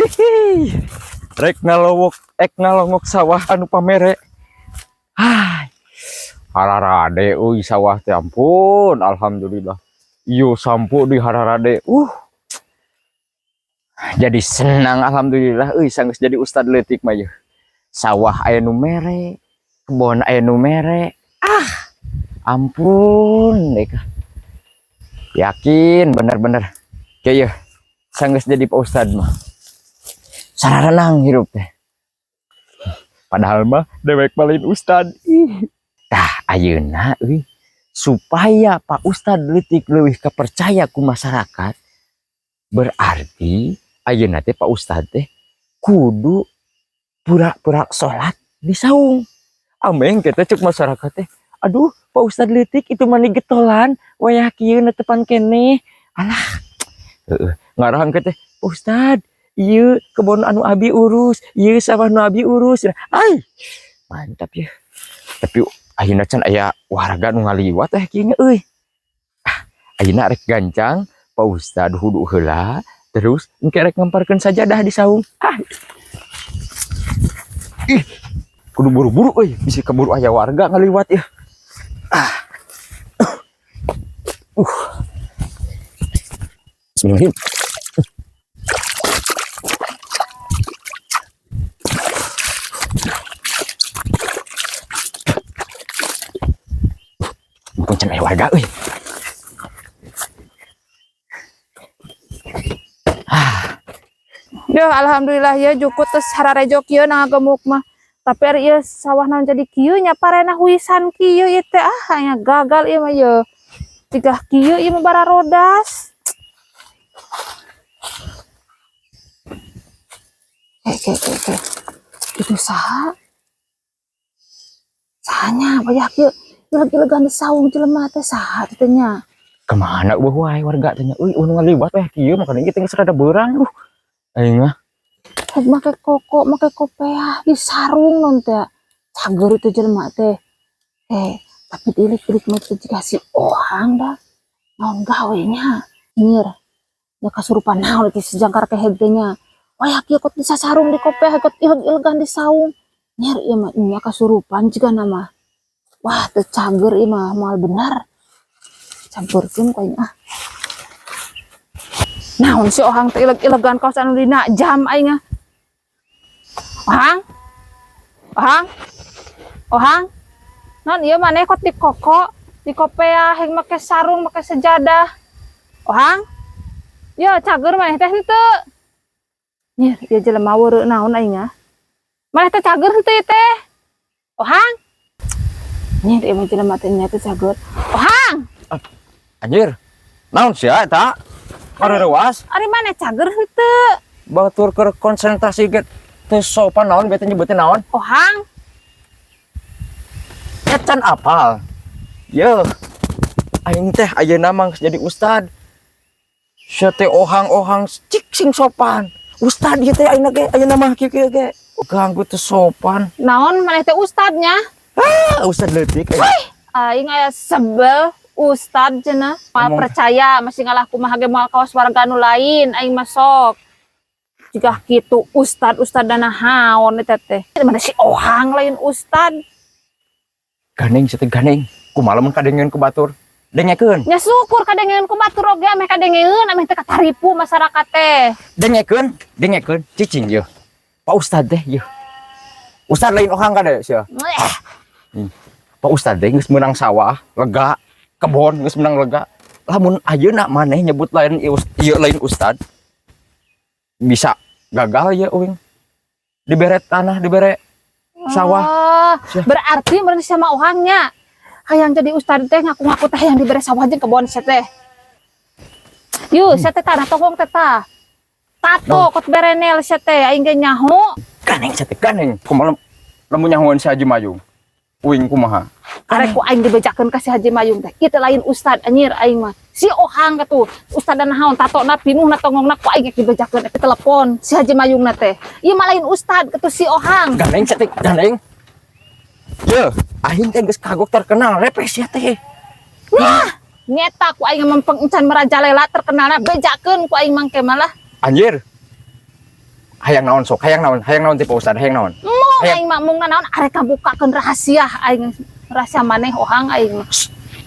Hihi. Rek ngalowok, ek ngalongok sawah anu pamere. Hai. Hararade euy sawah teh, ampun, alhamdulillah. Iyo sampo di hararade. Jadi senang, alhamdulillah euy, sanggeus jadi ustad leutik mah yeuh. Sawah aya nu mere, kebon aya nu mere. Ah. Ampun deh. Yakin bener-bener. Kayak yeuh sanggeus jadi Pak Ustad mah. Sararenang hirup teh. Padahal mah dewek lain ustad. Ih. Tah ayeuna euy, supaya Pak Ustad leutik leuwih kepercaya ku masyarakat, berarti ayeuna teh Pak Ustad teh kudu pura-pura salat di saung. Ameng kita cek masyarakat teh, "Aduh, Pak Ustad leutik itu mani getolan wayah kieu netepan keneh." Alah, heeh, ngarang teh, "Pak Ustad, ieu kebon anu abi urus, ieu sawah nu abi urus." Ai, mantap ya. Tapi ayeuna can aya warga nu ngaliwat teh kieu nya euy. Ah, ayeuna rek gancang Pak Ustad hudu heula, terus engke rek ngamparkeun sajadah di saung. Ah. Ih, kudu buru-buru euy, bisi keburu aya warga ngaliwat ya. Ah. Bismillahirrahmanirrahim. Mumpung can aya warga euy. Ah, Duh, alhamdulillah ya, jukut tes hararejo kieu na ngagemuk mah. Tapi ari ieu sawah naon jadi kieu nya, parena huisan kieu ieu teh, ah, hanya gagal ieu mah ye. Cigah kieu ieu mah bararodas. Eh, eh, eh, eh. Itu saha? Sahanya banyak kieu. Ileg-ilegan di saung jelema teh saha teh nya? Kemana euweuh wae warga teh nya euy, nu ngaliwat weh kieu, makanya kita geus rada beurang. Duh. Aing mah Make koko, make kopeah, di sarung non teh. Cager itu jelema teh. Eh, tapi diilik-ilik mah teh jiga si Ohang dah. Naon gawe nya? Nyir. Ya kasurupan naon itu si jangkar kehed teh nya. Wah, kieu kot bisa sarung di kopeah, kot ileg-ilegan di saung. Nyir, ieu mah nya kasurupan jiga nama. Wah, teu cager ieu mah, moal bener. Campurkeun ku aing ah. Naon si Ohang teh ileg-ilegan kaos anu dina jam aing ah. Ohang? Ohang? Ohang? Non ieu maneh kot di koko, di kopeah, heng make sarung, make sejadah. Ohang? Ya cager maneh teh henteu? Nyir, ieu jelema weureu naon aing ah. Maneh teh cager henteu ieu teh? Ohang? Nyir, ieu mah jelema teh nya teh cager. Ohang! Anjir. Naon sia eta? Ngarerewas? Ari maneh cager henteu? Batur keur konsentrasi ge teu sopan, naon bete nyebutin naon? Ohang? Ecan apal. Ye. Aing teh ayeuna mah geus jadi ustad. Sia teh ohang-ohang cik sing sopan. Ustad ieu teh ayeuna ge, ayeuna mah kieu-kieu ge. Ganggu teu sopan. Naon maneh teh ustadnya? Ah, ustad leutik aing. Aing aya sebel ustad cenah. Moal percaya masih ngalah kumaha ge moal kawas warga nu lain aing mah sok. Jika kitu ustad ustad dana haon eta teh. Mana si Ohang lain ustad. Gandeng sia teh, gandeng. Kumaha lamun kadengeun ku batur? Dengekeun. Nya syukur kadengeun ku batur oge, ameh kadengeun, ameh teh kataripu masyarakat teh. Dengekeun, dengekeun cicing yeuh. Pak Ustad teh yeuh. Ustad lain ohang kade sia. Eh, Pak Ustad teh geus meunang sawah, lega, kebon geus meunang lega. Lamun ayeuna maneh nyebut lain ieu lain ustad, bisa gagal ya uing. Dibere tanah, dibere sawah. Oh, Sia. Berarti meureun sama Ohangnya. Hayang jadi ustad teh ngaku-ngaku teh yang dibere sawah jeung kebon sia teh. Yuk, sia teh tanah tongong teh tah. Tato No. kot berenel sia teh aing ge nyaho. Gandeng sia teh, gandeng. Kumaha lamun nyahoan si Haji Mayung? Uing kumaha? Arek ku aing dibejakeun ka si Haji Mayung teh. Kitu lain ustad anjir aing mah. Si Ohang katuh ustad naon, tatona pinuh na tongongna, ku aing dibejakeun telepon si Haji Mayung na teh. Ieu mah lain ustad katuh si Ohang. Gandeng sia teh, gandeng. Ye, aing teh geus kagok terkenal repes sia teh. Nah, nyeta ku aing mempeng encan merajalela terkenalna, bejakeun ku aing mangke malah. Anjir. Hayang naon sok, hayang naon, hayang naon ti Pak Ustad, hayang naon. Mung Hayang. aing mah mung naon arek kabukakeun rahasia aing, rahasia maneh, Ohang, aing mah.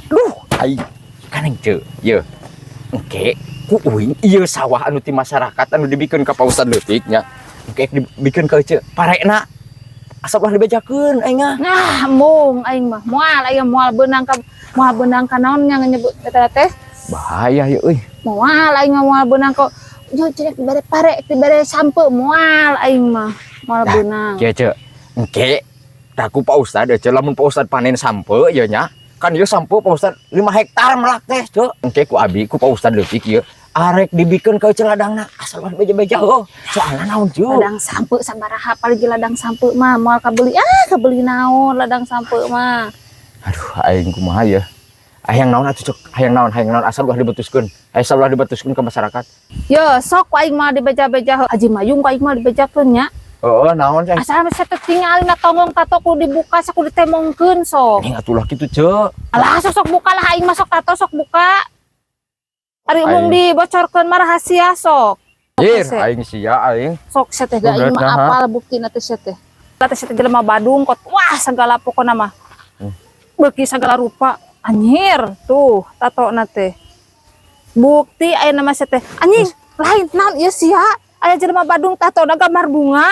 Duh, aing kan ceu, ye. Engke ku uing ieu sawah anu ti masyarakat anu dibikeun ka Pak Ustad leutik nya. Engke dibikeun ka eceu parena. Asal ulah dibejakeun aing mah. Nah, mung aing mah moal, aing moal beunang ka, moal beunang ka naon nya nyebut eta teh. Bahaya ya euy. Moal aing mah, moal beunang kok. Yo jelek dibere pare, dibere sampe, moal aing mah. Moal Dah, beunang. Kieu, ceu. Engke tah ku Pak Ustad ceu, lamun Pak Ustad panen sampe ieu nya. Kan ieu sampe Pak Ustad 5 hektar melak teh, ceu. Engke ku abi, ku Pak Ustad leutik ieu arek dibikeun ka eceu ladangna, asal ulah beja-beja heuh. Soalna naon, ceu? Ladang sampe sabaraha paling ladang sampe mah, moal kabeli ah, kabeli naon ladang sampe mah. Aduh, aing kumaha ya? Hayang naon atuh, cek? Hayang naon, hayang naon, asal ulah dibetuskeun. Asal ulah dibetuskeun ke masyarakat. Yo sok ku aing mah dibeja-beja, Haji Mayung, ku aing mah dibejakeun nya. Heeh, naon cai? Asal saya teh tinggalin na tonggong tato kudu dibuka, kudu ditemongkeun sok. Ini atuh lah kitu, ceu. Alah, sok, sok buka lah aing mah, sok tato, sok buka. Ari umum Aing. dibocorkeun mah rahasia sok. Jir, Sok, aing sia aing. sok sia teh aing mah Nah. apal buktina teh sia teh. Teh sia teh jelema Badung kot, wah, segala pokona mah. Beuki segala rupa. Anjir, tuh tato na teh. Bukti aya nama sia teh. Anjing, lain naon ieu sia? Aya jelema Badung tato na gambar bunga.